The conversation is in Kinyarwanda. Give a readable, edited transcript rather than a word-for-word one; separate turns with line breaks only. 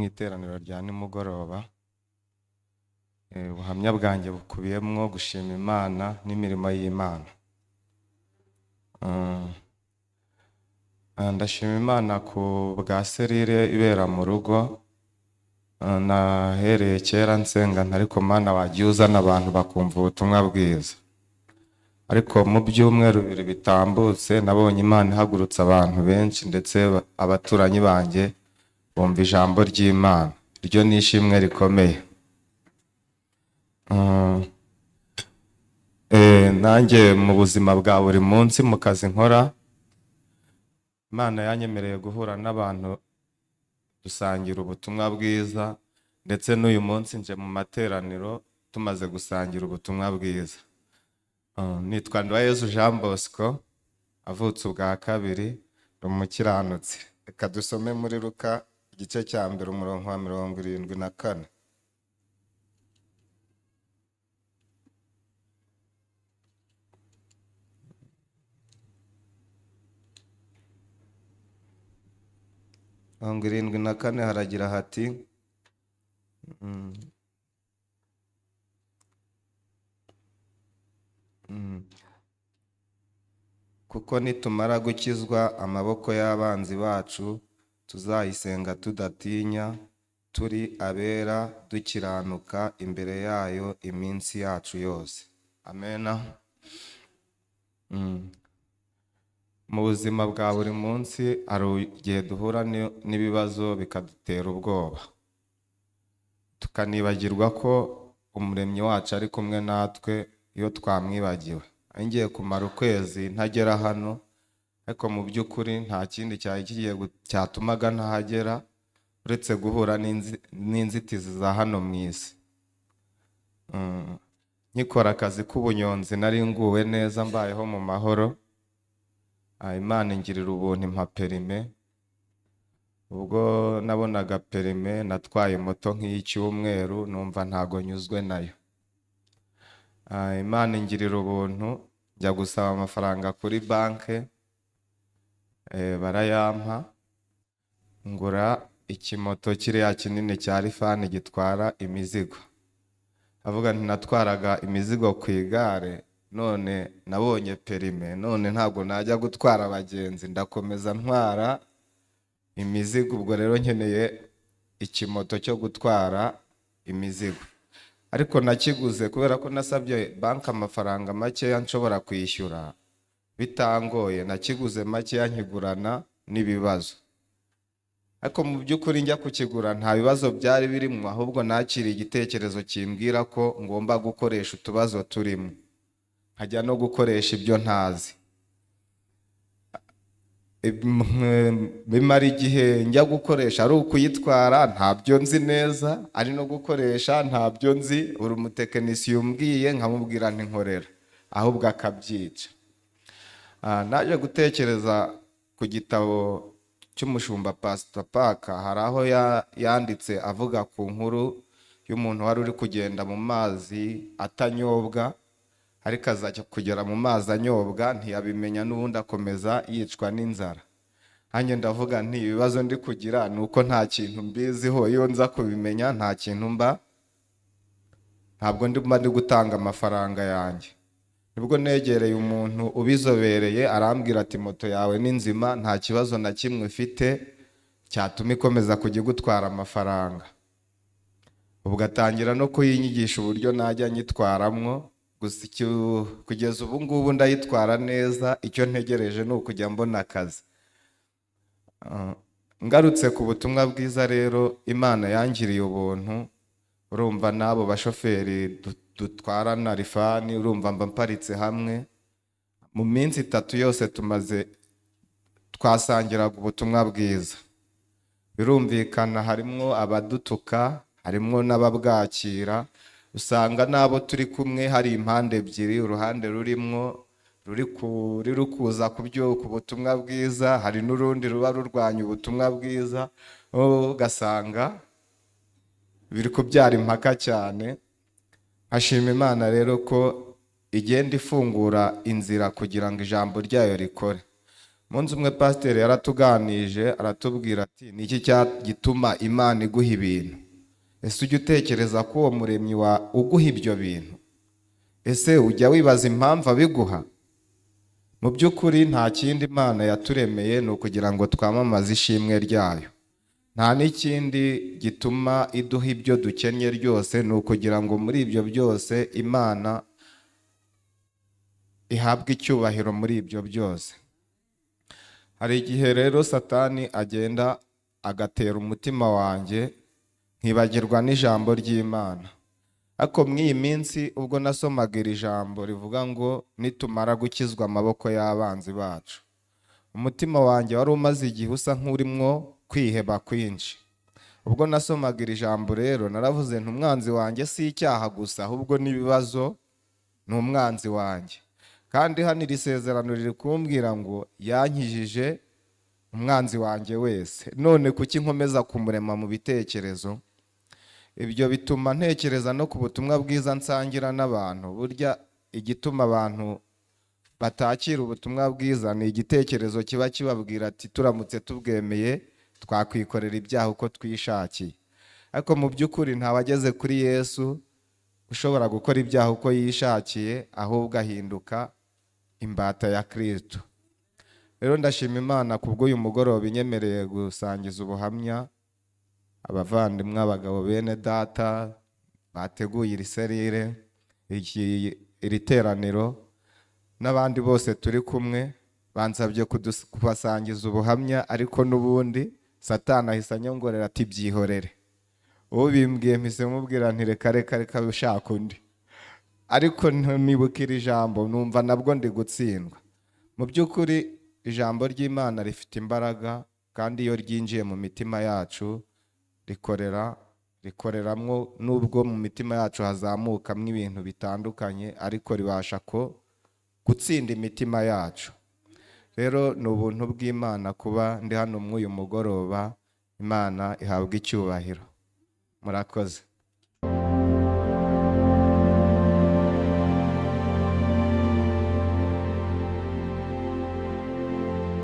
iteraniro rya nimugoroba. Ubuhamya bwanjye bukubiyemwo gushima Imana n'imirimo y'Imana. Ndashima Imana ku bwa cellule ibera mu rugo. Nahereye kera nsenga nti ariko Mana wagiye uzana abantu bakumva ubutumwa bwiza. Ariko mu byumweru bibiri bitambutse nabonye Imana ihagurutsa abantu benshi, ndetse abaturanyi banjye bumva ijambo ry'Imana. Iryo ni ishimwe rikomeye. Nanjye mu buzima bwa buri munsi mu kazi nkora, Imana yanyemereye guhura n'abantu dusangira ubutumwa bwiza, ndetse n'uyu munsi nje mu materaniro tumaze gusangira ubutumwa bwiza. Nitwa Nduwayezu Jean Bosco, avutse ubwa kabiri, ndi umukiranutsi. Reka dusome muri Luka igice cya mbere umurongo wa 74. 74 haragira hati kuko nitumara gukizwa amaboko y'abanzi bacu tuzayisenga tudatinya, turi abera dukiranuka imbere yayo iminsi yacu yose. Amena. Mu buzima bwa buri munsi hari igihe duhura n'ibibazo bikadutera ubwoba, tukanibagirwa ko umuremyi wacu ari kumwe natwe iyo twamwibagiwe. Ngiye kumara ukwezi ntagera hano, ariko mu by'ukuri nta kindi cyari kigiye cyatumaga ntahagera uretse guhura n'inzitizi za hano mu isi. Nkikora akazi k'ubunyonzi nari nguwe neza, mbayeho mu mahoro. Imana ingirira ubuntu impa perime. Ubwo nabonaga perime natwaye moto nk'iy'icyumweru, numva ntago nyuzwe nayo. Imana ingirira ubuntu njya gusaba amafaranga kuri banke, barayampa, ngura ikimoto kiriya kinini cya rifani gitwara imizigo. Avuga nti natwaraga imizigo ku igare, none nabonye perime, none ntabwo najya gutwara abagenzi, ndakomeza ntwara imizigo. Ubwo rero nkeneye ikimoto cyo gutwara imizigo. Ariko nakiguze kubera ko nasabye banki amafaranga makeya nshobora kwishyura bitangoye, nakiguze makeya nkigurana n'ibibazo. Ariko mu by'ukuri njya kukigura nta bibazo byari birimo, ahubwo nakiriye igitekerezo kimbwira ko ngomba gukoresha utubazo turimo, nkajya no gukoresha ibyo ntazi. Bimara igihe njya gukoresha ari ukuyitwara ntabyo nzi neza, ari no gukoresha ntabyo nzi. Buri umutekinisiye umbwiye nkamubwira nti nkorera, ahubwo akabyica. Naje gutekereza ku gitabo cy'umushumba Pastor Parker, hari aho yanditse avuga ku nkuru y'umuntu wari uri kugenda mu mazi atanyobwa, ariko azajya kugera mu mazi anyobwa ntiyabimenya, n'ubundi akomeza yicwa n'inzara. Nanjye ndavuga nti ibibazo ndi kugira ni uko nta kintu mbiziho, iyo nza kubimenya nta kintu mba, ntabwo mba ndi gutanga amafaranga yanjye. Nibwo negereye umuntu ubizobereye arambwira ati moto yawe ni nzima, nta kibazo na kimwe ufite cyatuma ikomeza kujya igutwara amafaranga. Ubwo atangira no kuyinyigisha uburyo najya nyitwaramwo. Gusa kugeza ubu ngubu ndayitwara neza, icyo ntegereje ni ukujya mbona akazi. Ngarutse ku butumwa bwiza rero, Imana yangiriye ubuntu. Urumva n'abo bashoferi dutwarana rifani, urumva mba mparitse hamwe mu minsi itatu yose tumaze twasangiraga ubutumwa bwiza. Birumvikana harimwo abadutuka, harimwo n'ababwakira. Usanga n'abo turi kumwe hari impande ebyiri, uruhande rurimwo ruri kuza ku butumwa bwiza, hari n'urundi ruba rurwanya ubutumwa bwiza, ugasanga biri kubyara impaka cyane. Nkashima Imana rero ko igenda ifungura inzira kugira ngo ijambo ryayo rikore. Umunsi umwe pasiteri yaratuganije, aratubwira ati: "Ni iki gituma Imana iguha ibintu? Ese ujya utekereza ko uwo muremyi wa uguha ibyo bintu, ese ujya wibaza impamvu abiguha?" Mu by'ukuri nta kindi Imana yaturemeye, ni ukugira ngo twamamaze ishimwe ryayo. Nta n'ikindi gituma iduha ibyo dukennye ryose, ni ukugira ngo muri ibyo byose Imana ihabwe icyubahiro muri ibyo byose. Hari igihe rero Satani agenda agatera umutima wanjye, nkibagirwa n'ijambo ry'Imana. Ariko muri iyi minsi, ubwo nasomaga iri jambo rivuga ngo nitumara gukizwa amaboko y'abanzi bacu, umutima wanjye wari umaze igihe usa nk'urimwo kwiheba kwinshi. Ubwo nasomaga iri jambo rero, naravuze nti: "Umwanzi wanjye si icyaha gusa, ahubwo n'ibibazo ni umwanzi wanjye." Kandi hano iri sezerano riri kumbwira ngo yankijije umwanzi wanjye wese. None kuki nkomeza kumurema mu bitekerezo? Ibyo bituma ntekereza no ku butumwa bwiza nsangira n'abantu. Burya igituma abantu batakira ubutumwa bwiza ni igitekerezo kiba kibabwira ati: "Turamutse tubwemeye, twakwikorera ibyaha uko twishakiye." Ariko mu by'ukuri ntawageze kuri Yesu ushobora gukora ibyaha uko yishakiye, ahubwo ahinduka imbata ya Kristo. Rero ndashima Imana kubw'uyu mugoroba inyemereye gusangiza ubuhamya abavandimwe, abagabo, bene data bateguye iri cellule, iri teraniro, n'abandi bose turi kumwe. Bansabye kubasangiza ubuhamya, ariko n'ubundi Satani ahise anyongorera ati: "Byihorere." Ubimbwiye mpise mubwira nti: "Reka, reka, reka, ushaka undi." Ariko nibuka iri jambo, numva nabwo ndi gutsindwa. Mu by'ukuri ijambo ry'Imana rifite imbaraga, kandi iyo ryinjiye mu mitima yacu rikorera, rikoreramwo. Nubwo mu mitima yacu hazamukamo ibintu bitandukanye, ariko ribasha ko gutsinda imitima yacu. Rero ni ubuntu bw'Imana kuba ndi hano muri uyu mugoroba. Imana ihabwa icyubahiro. Murakoze.